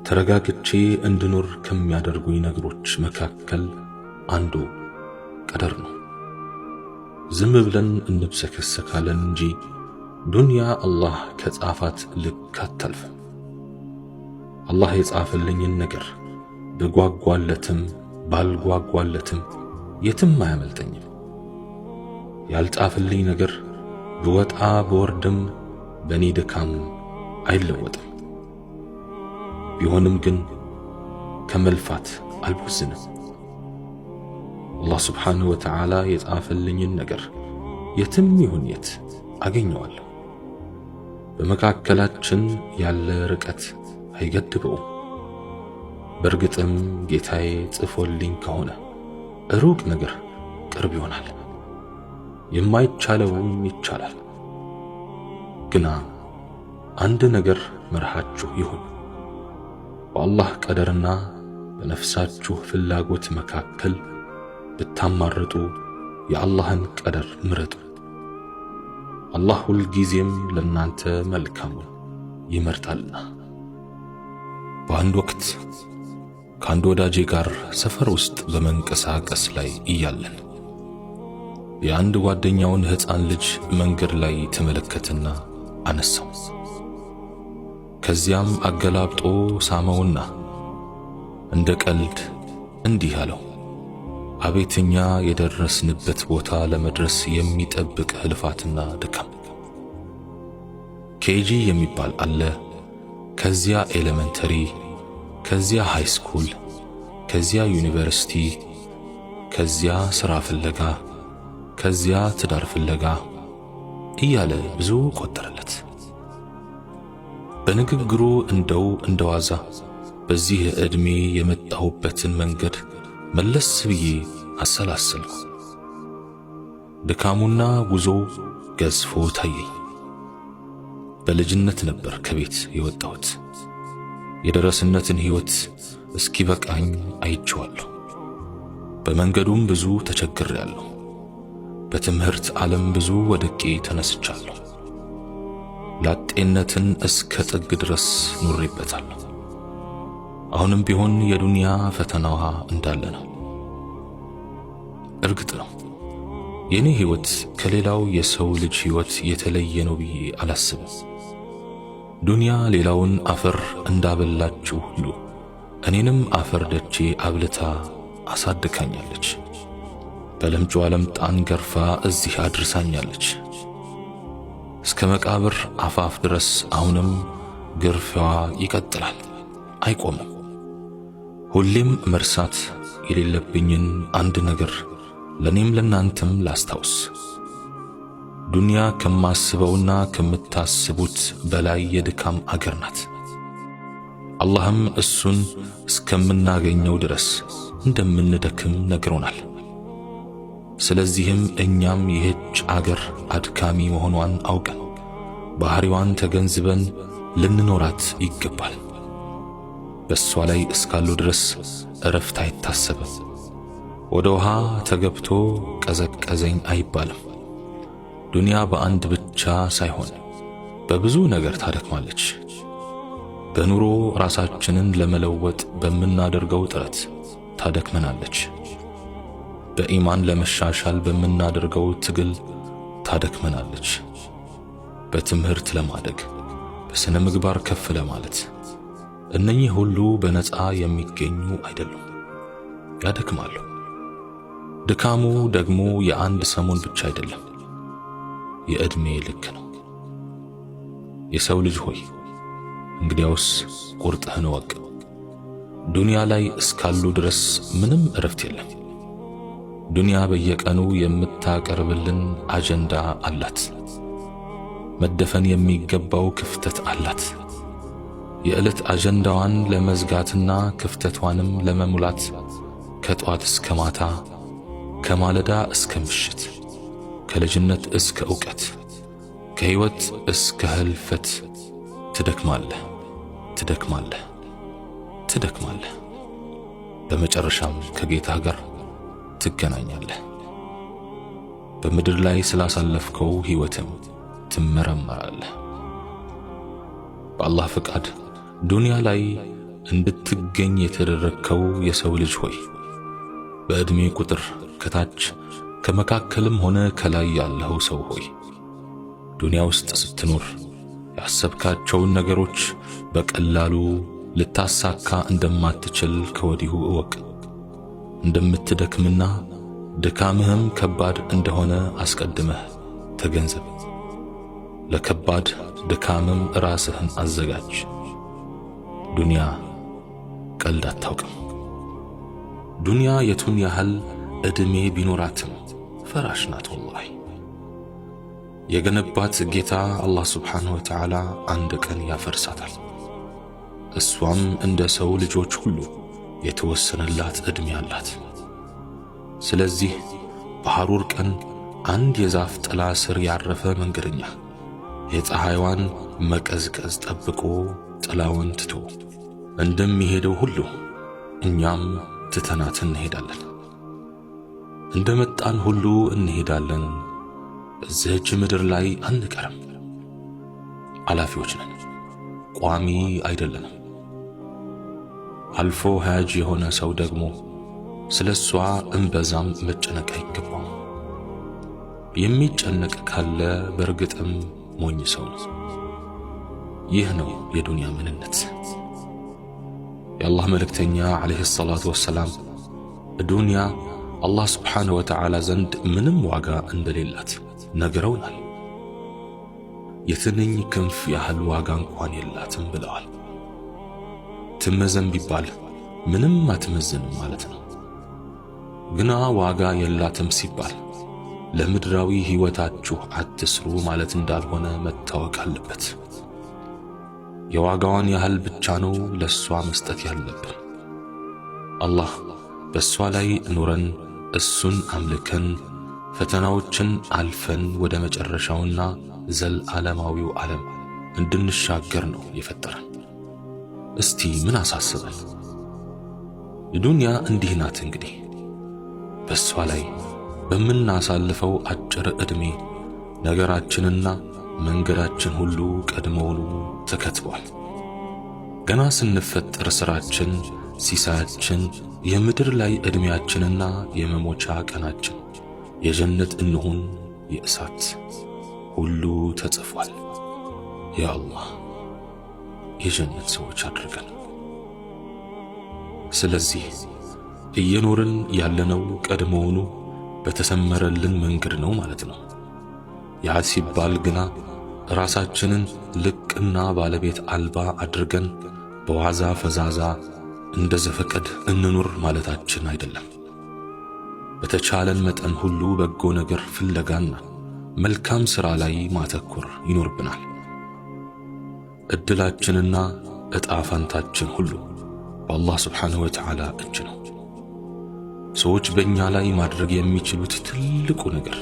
ተረጋግቼ እንድኖር ከሚያደርጉኝ ነገሮች መካከል አንዱ ቀደር ነው። ዝም ብለን እንብሰከሰካለን እንጂ ዱንያ አላህ ከጻፋት ልክ አታልፍም። አላህ የጻፈልኝን ነገር ብጓጓለትም ባልጓጓለትም የትም አያመልጠኝም። ያልጻፈልኝ ነገር ብወጣ ብወርድም በእኔ ድካም አይለወጥም። ቢሆንም ግን ከመልፋት አልቦዝንም። አላህ ስብሓንሁ ወተዓላ የጻፈልኝን ነገር የትም ይሁን የት አገኘዋለሁ። በመካከላችን ያለ ርቀት አይገድበውም። በእርግጥም ጌታዬ ጽፎልኝ ከሆነ ሩቅ ነገር ቅርብ ይሆናል፣ የማይቻለውም ይቻላል። ግና አንድ ነገር መርሃችሁ ይሁን፣ በአላህ ቀደርና በነፍሳችሁ ፍላጎት መካከል ብታማርጡ የአላህን ቀደር ምረጡ። አላህ ሁልጊዜም ለናንተ መልካሙን ይመርጣልና። በአንድ ወቅት ከአንድ ወዳጄ ጋር ሰፈር ውስጥ በመንቀሳቀስ ላይ እያለን የአንድ ጓደኛውን ሕፃን ልጅ መንገድ ላይ ተመለከተና አነሳው። ከዚያም አገላብጦ ሳመውና እንደ ቀልድ እንዲህ አለው፣ አቤትኛ የደረስንበት ቦታ ለመድረስ የሚጠብቅህ ልፋትና ድካም። KG የሚባል አለ፣ ከዚያ elementary፣ ከዚያ high school፣ ከዚያ ዩኒቨርሲቲ፣ ከዚያ ሥራ ፍለጋ፣ ከዚያ ትዳር ፍለጋ እያለ ብዙ ቆጠረለት። በንግግሩ እንደው እንደዋዛ በዚህ ዕድሜ የመጣሁበትን መንገድ መለስ ብዬ አሰላሰልኩ። ድካሙና ጉዞው ገዝፎ ታየኝ። በልጅነት ነበር ከቤት የወጣሁት። የደረስነትን ሕይወት እስኪበቃኝ አይቼዋለሁ። በመንገዱም ብዙ ተቸግሬያለሁ። በትምህርት ዓለም ብዙ ወድቄ ተነስቻለሁ። ላጤነትን እስከ ጥግ ድረስ ኑሬበታለሁ። አሁንም ቢሆን የዱንያ ፈተናዋ እንዳለ ነው። እርግጥ ነው የኔ ሕይወት ከሌላው የሰው ልጅ ሕይወት የተለየ ነው ብዬ አላስብም። ዱንያ ሌላውን አፈር እንዳበላችው ሁሉ እኔንም አፈር ደቼ አብልታ አሳድካኛለች። በለምጩ ለምጣን ገርፋ እዚህ አድርሳኛለች። እስከ መቃብር አፋፍ ድረስ አሁንም ግርፊያዋ ይቀጥላል፣ አይቆምም። ሁሌም መርሳት የሌለብኝን አንድ ነገር ለኔም ለናንተም ላስታውስ። ዱንያ ከማስበውና ከምታስቡት በላይ የድካም አገር ናት። አላህም እሱን እስከምናገኘው ድረስ እንደምንደክም ነግሮናል። ስለዚህም እኛም ይህች አገር አድካሚ መሆኗን አውቀን ባህሪዋን ተገንዝበን ልንኖራት ይገባል። በእሷ ላይ እስካሉ ድረስ እረፍት አይታሰብም። ወደ ውሃ ተገብቶ ቀዘቀዘኝ አይባልም። ዱንያ በአንድ ብቻ ሳይሆን በብዙ ነገር ታደክማለች። በኑሮ ራሳችንን ለመለወጥ በምናደርገው ጥረት ታደክመናለች። በኢማን ለመሻሻል በምናደርገው ትግል ታደክመናለች። በትምህርት ለማደግ፣ በስነ ምግባር ከፍ ለማለት፣ እነኚህ ሁሉ በነፃ የሚገኙ አይደሉም፣ ያደክማሉ። ድካሙ ደግሞ የአንድ ሰሞን ብቻ አይደለም፣ የዕድሜ ልክ ነው። የሰው ልጅ ሆይ እንግዲያውስ ቁርጥህን እወቅ። ዱንያ ላይ እስካሉ ድረስ ምንም እረፍት የለም። ዱንያ በየቀኑ የምታቀርብልን አጀንዳ አላት። መደፈን የሚገባው ክፍተት አላት። የዕለት አጀንዳዋን ለመዝጋትና ክፍተቷንም ለመሙላት ከጧት እስከ ማታ፣ ከማለዳ እስከ ምሽት፣ ከልጅነት እስከ ዕውቀት፣ ከሕይወት እስከ ህልፈት ትደክማለህ፣ ትደክማለህ፣ ትደክማለህ። በመጨረሻም ከጌታ ጋር ትገናኛለህ። በምድር ላይ ስላሳለፍከው ሕይወትም ትመረመራለህ። በአላህ ፈቃድ ዱንያ ላይ እንድትገኝ የተደረግከው የሰው ልጅ ሆይ፣ በዕድሜ ቁጥር ከታች ከመካከልም ሆነ ከላይ ያለኸው ሰው ሆይ፣ ዱንያ ውስጥ ስትኖር ያሰብካቸውን ነገሮች በቀላሉ ልታሳካ እንደማትችል ከወዲሁ እወቅ። እንደምትደክምና ድካምህም ከባድ እንደሆነ አስቀድመህ ተገንዘብ። ለከባድ ድካምም ራስህን አዘጋጅ። ዱንያ ቀልድ አታውቅም። ዱንያ የቱን ያህል ዕድሜ ቢኖራትም ፈራሽ ናት። ወላሂ የገነባት ጌታ አላህ ስብሓንሁ ወተዓላ አንድ ቀን ያፈርሳታል። እሷም እንደ ሰው ልጆች ሁሉ የተወሰነላት ዕድሜ አላት። ስለዚህ በሐሩር ቀን አንድ የዛፍ ጥላ ስር ያረፈ መንገደኛ የፀሐይዋን መቀዝቀዝ ጠብቆ ጥላውን ትቶ እንደሚሄደው ሁሉ እኛም ትተናት እንሄዳለን። እንደመጣን ሁሉ እንሄዳለን። በዚህች ምድር ላይ አንቀርም። አላፊዎች ነን፣ ቋሚ አይደለንም። አልፎ ሀያጅ የሆነ ሰው ደግሞ ስለ እሷ እምበዛም መጨነቅ አይገባውም። የሚጨነቅ ካለ በእርግጥም ሞኝ ሰው ነው። ይህ ነው የዱንያ ምንነት። የአላህ መልእክተኛ ዓለይሂ ሰላቱ ወሰላም ዱንያ አላህ ስብሓንሁ ወተዓላ ዘንድ ምንም ዋጋ እንደሌላት ነግረውናል። የትንኝ ክንፍ ያህል ዋጋ እንኳን የላትም ብለዋል። ትመዘን ቢባል ምንም አትመዝንም ማለት ነው። ግና ዋጋ የላትም ሲባል ለምድራዊ ሕይወታችሁ አትስሩ ማለት እንዳልሆነ መታወቅ አለበት። የዋጋዋን ያህል ብቻ ነው ለሷ መስጠት ያለብን። አላህ በሷ ላይ ኑረን እሱን አምልከን ፈተናዎችን አልፈን ወደ መጨረሻውና ዘለዓለማዊው ዓለም እንድንሻገር ነው የፈጠረን። እስቲ ምን አሳስበን? ዱንያ እንዲህ ናት እንግዲህ። በሷ ላይ በምናሳልፈው አጭር ዕድሜ ነገራችንና መንገዳችን ሁሉ ቀድሞውኑ ተከትቧል። ገና ስንፈጠር ስራችን፣ ሲሳያችን፣ የምድር ላይ ዕድሜያችንና የመሞቻ ቀናችን የጀነት እንሁን የእሳት ሁሉ ተጽፏል። ያ አላህ የጀነት ሰዎች አድርገን። ስለዚህ እየኖርን ያለነው ቀድሞውኑ በተሰመረልን መንገድ ነው ማለት ነው። ያ ሲባል ግና ራሳችንን ልቅና ባለቤት አልባ አድርገን በዋዛ ፈዛዛ እንደ ዘፈቀድ እንኑር ማለታችን አይደለም። በተቻለን መጠን ሁሉ በጎ ነገር ፍለጋና መልካም ሥራ ላይ ማተኮር ይኖርብናል። ዕድላችንና ዕጣ ፈንታችን ሁሉ በአላህ ስብሓንሁ ወተዓላ እጅ ነው። ሰዎች በእኛ ላይ ማድረግ የሚችሉት ትልቁ ነገር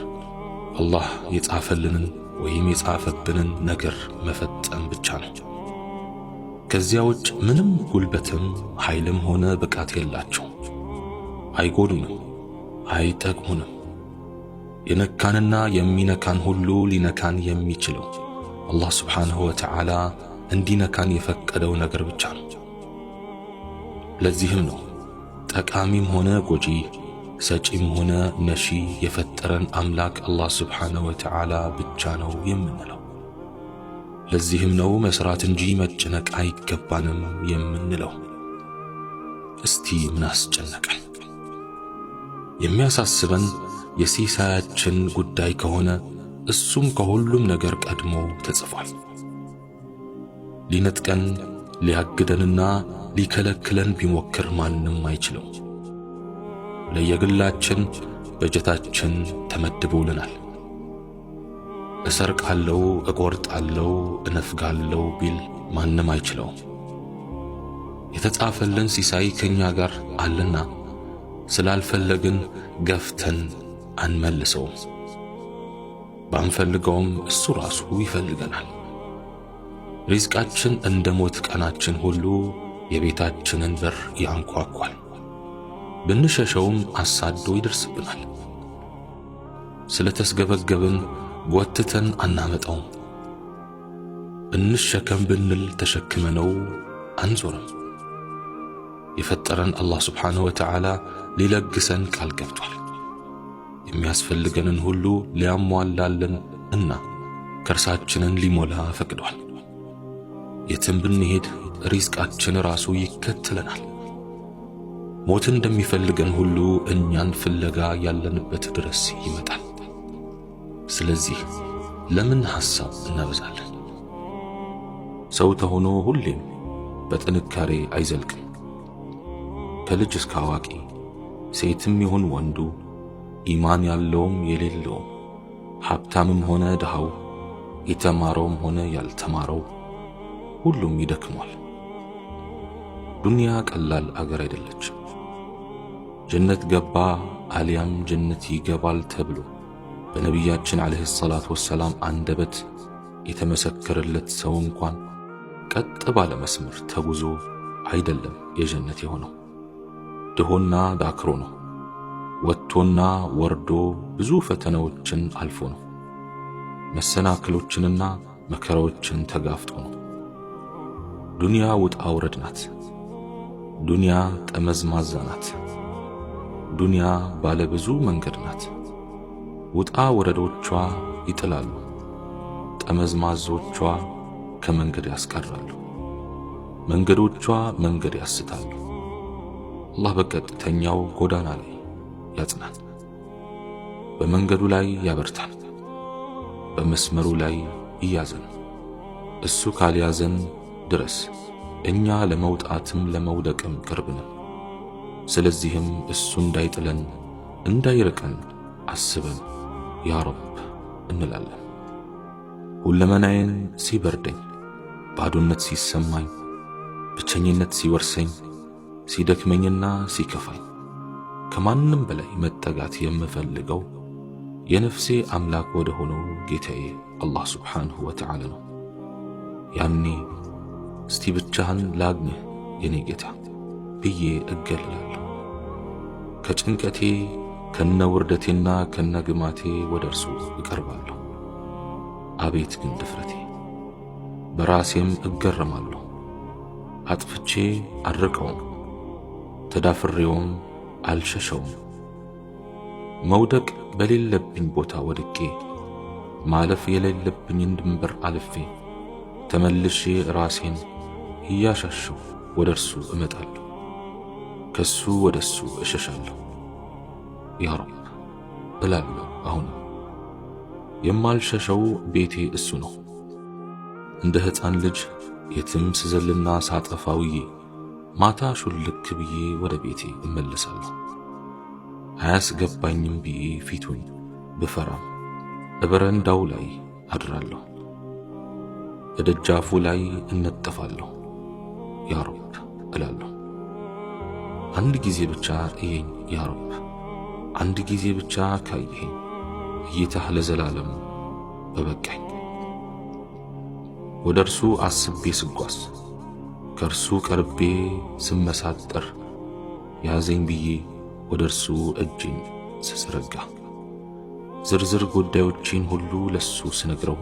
አላህ የጻፈልንን ወይም የጻፈብንን ነገር መፈጸም ብቻ ነው። ከዚያ ውጭ ምንም ጉልበትም ኃይልም ሆነ ብቃት የላቸውም። አይጎዱንም፣ አይጠቅሙንም። የነካንና የሚነካን ሁሉ ሊነካን የሚችለው አላህ ስብሓንሁ ወተዓላ እንዲነካን የፈቀደው ነገር ብቻ ነው። ለዚህም ነው ጠቃሚም ሆነ ጎጂ፣ ሰጪም ሆነ ነሺ የፈጠረን አምላክ አላህ ስብሓንሁ ወተዓላ ብቻ ነው የምንለው። ለዚህም ነው መስራት እንጂ መጨነቅ አይገባንም የምንለው። እስቲ ምን አስጨነቀን? የሚያሳስበን የሲሳያችን ጉዳይ ከሆነ እሱም ከሁሉም ነገር ቀድሞ ተጽፏል። ሊነጥቀን ሊያግደንና ሊከለክለን ቢሞክር ማንም አይችለው። ለየግላችን በጀታችን ተመድቦልናል። እሰርቃለው፣ እቆርጣለው፣ እነፍጋለው ቢል ማንም አይችለውም። የተጻፈልን ሲሳይ ከኛ ጋር አለና ስላልፈለግን ገፍተን አንመልሰውም። ባንፈልገውም እሱ ራሱ ይፈልገናል። ሪዝቃችን እንደ ሞት ቀናችን ሁሉ የቤታችንን በር ያንኳኳል። ብንሸሸውም አሳዶ ይደርስብናል። ስለተስገበገብን ጎትተን አናመጣውም። እንሸከም ብንል ተሸክመነው አንዞርም። የፈጠረን አላህ ሱብሓነሁ ወተዓላ ሊለግሰን ቃል ገብቷል። የሚያስፈልገንን ሁሉ ሊያሟላልን እና ከርሳችንን ሊሞላ ፈቅዷል። የትም ብንሄድ ሪዝቃችን ራሱ ይከተለናል። ሞት እንደሚፈልገን ሁሉ እኛን ፍለጋ ያለንበት ድረስ ይመጣል። ስለዚህ ለምን ሐሳብ እናበዛለን? ሰው ተሆኖ ሁሌም በጥንካሬ አይዘልቅም። ከልጅ እስከ አዋቂ፣ ሴትም ይሁን ወንዱ፣ ኢማን ያለውም የሌለውም፣ ሀብታምም ሆነ ድሃው፣ የተማረውም ሆነ ያልተማረው ሁሉም ይደክሟል። ዱንያ ቀላል አገር አይደለችም። ጀነት ገባ አሊያም ጀነት ይገባል ተብሎ በነቢያችን ዓለይሂ ሰላቱ ወሰላም አንደበት የተመሰከረለት ሰው እንኳን ቀጥ ባለ መስመር ተጉዞ አይደለም የጀነት የሆነው። ድሆና ዳክሮ ነው። ወጥቶና ወርዶ ብዙ ፈተናዎችን አልፎ ነው። መሰናክሎችንና መከራዎችን ተጋፍጦ ነው። ዱንያ ውጣ ውረድ ናት። ዱንያ ጠመዝማዛ ናት። ዱንያ ባለ ብዙ መንገድ ናት። ውጣ ወረዶቿ ይጥላሉ፣ ጠመዝማዞቿ ከመንገድ ያስቀራሉ፣ መንገዶቿ መንገድ ያስታሉ። አላህ በቀጥተኛው ጎዳና ላይ ያጽናን፣ በመንገዱ ላይ ያበርታን፣ በመስመሩ ላይ ይያዘን። እሱ ካልያዘን ድረስ እኛ ለመውጣትም ለመውደቅም ቅርብ ነን። ስለዚህም እሱ እንዳይጥለን እንዳይርቀን አስበን ያ ረብ እንላለን። ሁለመናዬን ሲበርደኝ፣ ባዶነት ሲሰማኝ፣ ብቸኝነት ሲወርሰኝ፣ ሲደክመኝና ሲከፋኝ ከማንም በላይ መጠጋት የምፈልገው የነፍሴ አምላክ ወደ ሆነው ጌታዬ አላህ ሱብሓነሁ ወተዓላ ነው። ያኔ እስቲ ብቻህን ላግኝህ የኔ ጌታ ብዬ እገልላለሁ። ከጭንቀቴ ከነ ውርደቴና ከነ ግማቴ ወደ እርሱ እቀርባለሁ። አቤት ግን ድፍረቴ! በራሴም እገረማለሁ። አጥፍቼ አልርቀውም፣ ተዳፍሬውም አልሸሸውም። መውደቅ በሌለብኝ ቦታ ወድቄ፣ ማለፍ የሌለብኝን ድንበር አልፌ ተመልሼ ራሴን እያሻሸሁ ወደ እርሱ እመጣለሁ። ከሱ ወደ እሱ እሸሻለሁ። ያ ረብ እላለሁ። አሁንም የማልሸሸው ቤቴ እሱ ነው። እንደ ሕፃን ልጅ የትም ስዘልና ሳጠፋ ውዬ ማታ ሹልክ ብዬ ወደ ቤቴ እመለሳለሁ። አያስገባኝም ብዬ ፊቱን ብፈራም እበረንዳው ላይ አድራለሁ። እደጃፉ ላይ እነጠፋለሁ። ያ ረብ እላለሁ። አንድ ጊዜ ብቻ እየኝ ያ ረብ፣ አንድ ጊዜ ብቻ ካየኸኝ እይታህ ለዘላለም በበቃኝ። ወደ እርሱ አስቤ ስጓዝ፣ ከእርሱ ቀርቤ ስመሳጠር፣ ያዘኝ ብዬ ወደ እርሱ እጄን ስዘረጋ፣ ዝርዝር ጉዳዮቼን ሁሉ ለሱ ስነግረው፣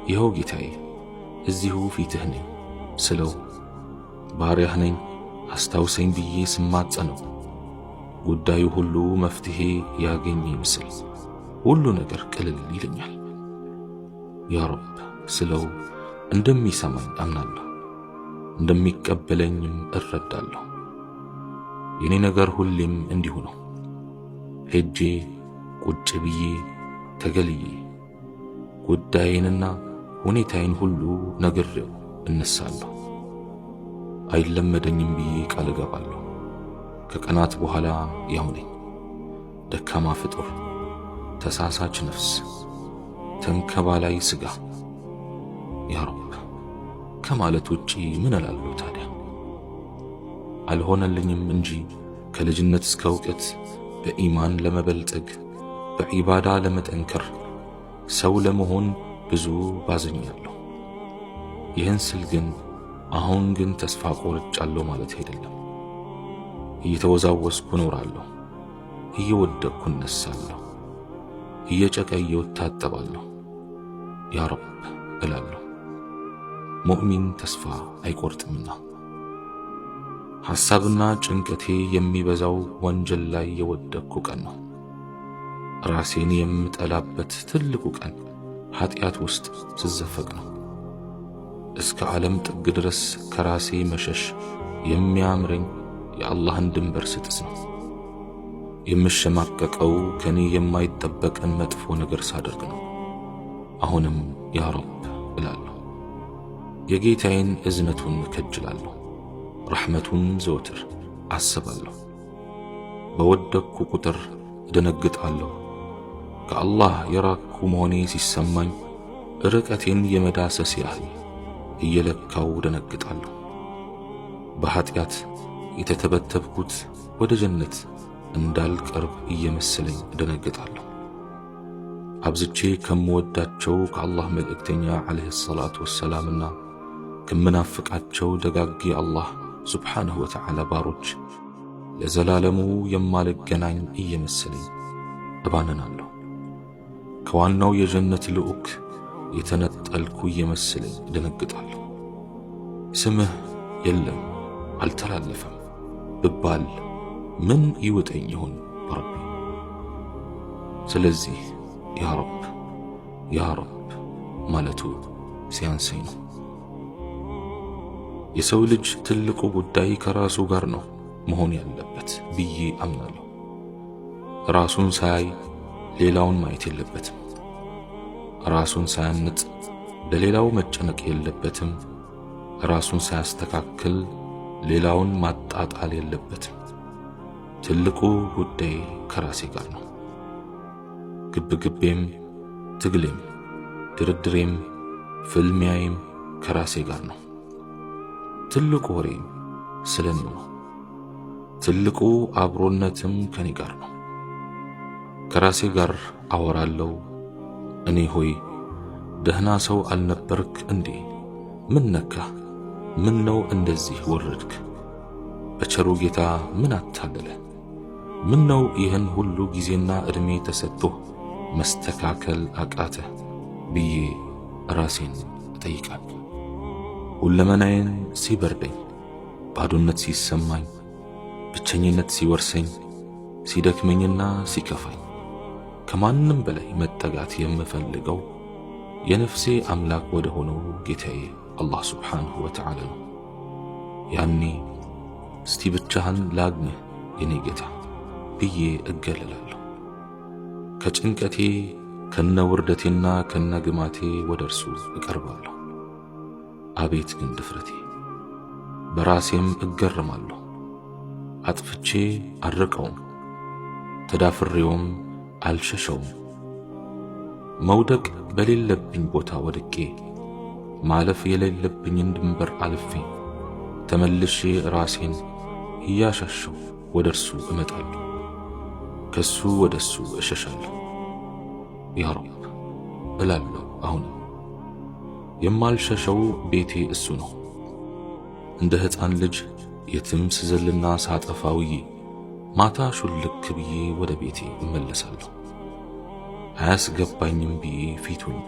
ይኸው ጌታዬ እዚሁ ፊትህ ነኝ ስለው፣ ባሪያህ ነኝ አስታውሰኝ ብዬ ስማጸነው፣ ጉዳዩ ሁሉ መፍትሄ ያገኘ ይመስል ሁሉ ነገር ቅልል ይለኛል። ያ ረብ ስለው እንደሚሰማኝ አምናለሁ፣ እንደሚቀበለኝም እረዳለሁ። የኔ ነገር ሁሌም እንዲሁ ነው። ሄጄ ቁጭ ብዬ ተገልዬ ጉዳዬንና ሁኔታዬን ሁሉ ነግሬው እነሳለሁ። አይለመደኝም ብዬ ቃል እገባለሁ። ከቀናት በኋላ ያው ነኝ። ደካማ ፍጡር፣ ተሳሳች ነፍስ፣ ተንከባላይ ስጋ። ያ ረብ ከማለት ውጪ ምን እላለሁ ታዲያ? አልሆነልኝም እንጂ ከልጅነት እስከ እውቀት በኢማን ለመበልጸግ፣ በዒባዳ ለመጠንከር፣ ሰው ለመሆን ብዙ ባዝኛለሁ። ይህን ስል ግን አሁን ግን ተስፋ ቆርጫለሁ ማለት አይደለም። እየተወዛወስኩ እኖራለሁ። እየወደቅኩ እነሳለሁ። እየጨቀየሁ እታጠባለሁ። ያ ረብ እላለሁ። ሙእሚን ተስፋ አይቆርጥምና። ሐሳብና ጭንቀቴ የሚበዛው ወንጀል ላይ የወደቅኩ ቀን ነው። ራሴን የምጠላበት ትልቁ ቀን ኃጢአት ውስጥ ስዘፈቅ ነው። እስከ ዓለም ጥግ ድረስ ከራሴ መሸሽ የሚያምረኝ የአላህን ድንበር ስጥስ ነው። የምሸማቀቀው ከኔ የማይጠበቅን መጥፎ ነገር ሳደርግ ነው። አሁንም ያ ረብ እላለሁ። የጌታዬን እዝነቱን እከጅላለሁ። ረሕመቱን ዘወትር አስባለሁ። በወደቅኩ ቁጥር እደነግጣለሁ። ከአላህ የራቅኩ መሆኔ ሲሰማኝ ርቀቴን የመዳሰስ ያህል እየለካው ደነግጣለሁ። በኃጢአት የተተበተብኩት ወደ ጀነት እንዳልቀርብ እየመሰለኝ እደነግጣለሁ። አብዝቼ ከምወዳቸው ከአላህ መልእክተኛ ዓለይሂ ሰላቱ ወሰላምና ከምናፍቃቸው ደጋግ አላህ ሱብሓነሁ ወተዓላ ባሮች ለዘላለሙ የማልገናኝ እየመሰለኝ እባንናለሁ። ከዋናው የጀነት ልዑክ የተነጠልኩ እየመሰለኝ እደነግጣለሁ። ስምህ የለም አልተላለፈም ብባል ምን ይውጠኝ ይሆን ረቢ? ስለዚህ ያ ረብ ያ ረብ ማለቱ ሲያንሰኝ ነው። የሰው ልጅ ትልቁ ጉዳይ ከራሱ ጋር ነው መሆን ያለበት ብዬ አምናለሁ። ራሱን ሳያይ ሌላውን ማየት የለበትም። ራሱን ሳያንጽ ለሌላው መጨነቅ የለበትም። ራሱን ሳያስተካክል ሌላውን ማጣጣል የለበትም። ትልቁ ጉዳይ ከራሴ ጋር ነው። ግብግቤም፣ ትግሌም፣ ድርድሬም፣ ፍልሚያዬም ከራሴ ጋር ነው። ትልቁ ወሬም ስለኔው ነው። ትልቁ አብሮነትም ከኔ ጋር ነው። ከራሴ ጋር አወራለሁ። እኔ ሆይ ደህና ሰው አልነበርክ እንዴ? ምን ነካህ? ምን ነው እንደዚህ ወረድክ? በቸሩ ጌታ ምን አታለለ? ምን ነው ይህን ሁሉ ጊዜና ዕድሜ ተሰጥቶህ መስተካከል አቃተህ ብዬ ራሴን እጠይቃለሁ። ሁለመናዬን ሲበርደኝ፣ ባዶነት ሲሰማኝ፣ ብቸኝነት ሲወርሰኝ፣ ሲደክመኝና ሲከፋኝ ከማንም በላይ መጠጋት የምፈልገው የነፍሴ አምላክ ወደ ሆነው ጌታዬ አላህ ሱብሓነሁ ወተዓላ ነው። ያኔ እስቲ ብቻህን ላግኝህ የኔ ጌታ ብዬ እገለላለሁ። ከጭንቀቴ ከነ ውርደቴና ከነ ግማቴ ወደ እርሱ እቀርባለሁ። አቤት ግን ድፍረቴ! በራሴም እገረማለሁ። አጥፍቼ አልርቀውም፣ ተዳፍሬውም አልሸሸውም። መውደቅ በሌለብኝ ቦታ ወድቄ ማለፍ የሌለብኝን ድንበር አልፌ ተመልሼ ራሴን እያሻሸው ወደ እርሱ እመጣለሁ። ከሱ ወደ እሱ እሸሻለሁ። ያ ረብ እላለሁ። አሁንም የማልሸሸው ቤቴ እሱ ነው። እንደ ሕፃን ልጅ የትም ስዘልና ሳጠፋ ውዬ ማታ ሹልክ ብዬ ወደ ቤቴ እመለሳለሁ። አያስገባኝም ብዬ ፊቱን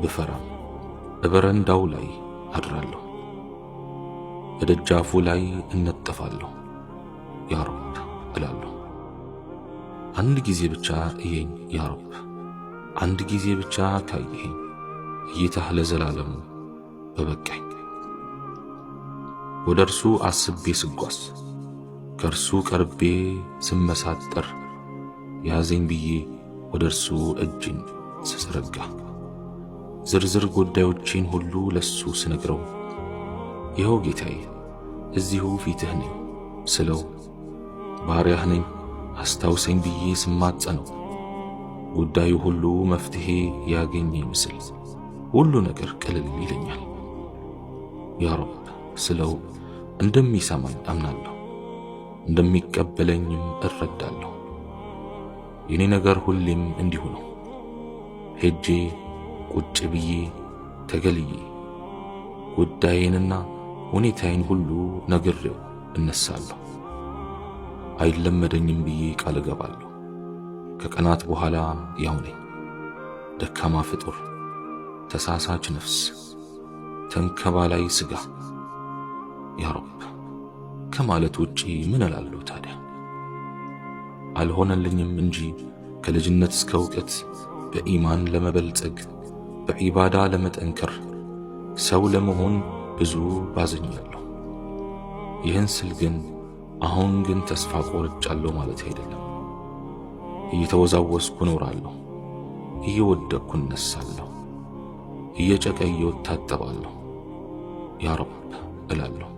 ብፈራም በበረንዳው ላይ አድራለሁ። በደጃፉ ላይ እነጠፋለሁ። ያ ረብ እላለሁ። አንድ ጊዜ ብቻ እየኝ ያ ረብ፣ አንድ ጊዜ ብቻ ካየኸኝ እይታህ ለዘላለሙ በበቃኝ። ወደ እርሱ አስቤ ስጓዝ፣ ከእርሱ ቀርቤ ስመሳጠር፣ ያዘኝ ብዬ ወደ እርሱ እጅን ስዘረጋ፣ ዝርዝር ጉዳዮቼን ሁሉ ለሱ ስነግረው፣ ይኸው ጌታዬ እዚሁ ፊትህ ነኝ ስለው፣ ባሪያህ ነኝ አስታውሰኝ ብዬ ስማጸነው፣ ጉዳዩ ሁሉ መፍትሄ ያገኘ ይመስል ሁሉ ነገር ቅልል ይለኛል። ያ ረብ ስለው እንደሚሰማኝ አምናለሁ፣ እንደሚቀበለኝም እረዳለሁ። የኔ ነገር ሁሌም እንዲሁ ነው። ሄጄ ቁጭ ብዬ ተገልዬ ጉዳዬንና ሁኔታዬን ሁሉ ነግሬው እነሳለሁ። አይለመደኝም ብዬ ቃል እገባለሁ። ከቀናት በኋላ ያው ነኝ። ደካማ ፍጡር፣ ተሳሳች ነፍስ፣ ተንከባላይ ስጋ። ያ ረብ ከማለት ውጪ ምን እላለሁ ታዲያ? አልሆነልኝም እንጂ ከልጅነት እስከ እውቀት በኢማን ለመበልጸግ፣ በዒባዳ ለመጠንከር፣ ሰው ለመሆን ብዙ ባዝኛለሁ። ይህን ስል ግን አሁን ግን ተስፋ ቆርጫለሁ ማለት አይደለም። እየተወዛወዝኩ እኖራለሁ፣ እየወደቅኩ እነሳለሁ፣ እየጨቀየሁ እታጠባለሁ። ያ ረብ እላለሁ።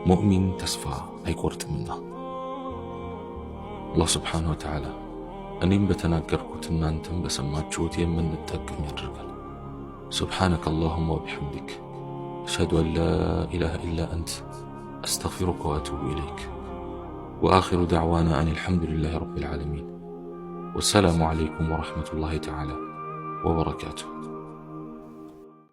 ሙእሚን ተስፋ አይቆርጥምና። አላህ ስብሓነሁ ወተዓላ እኔም በተናገርኩት እናንተም በሰማችሁት የምንጠቀም ያድርገን። سبحانك اللهم وبحمدك، أشهد أن لا إله إلا أنت، أستغفرك وأتوب إليك. وآخر دعوانا أن الحمد لله رب العالمين، والسلام عليكم ورحمة الله تعالى وبركاته.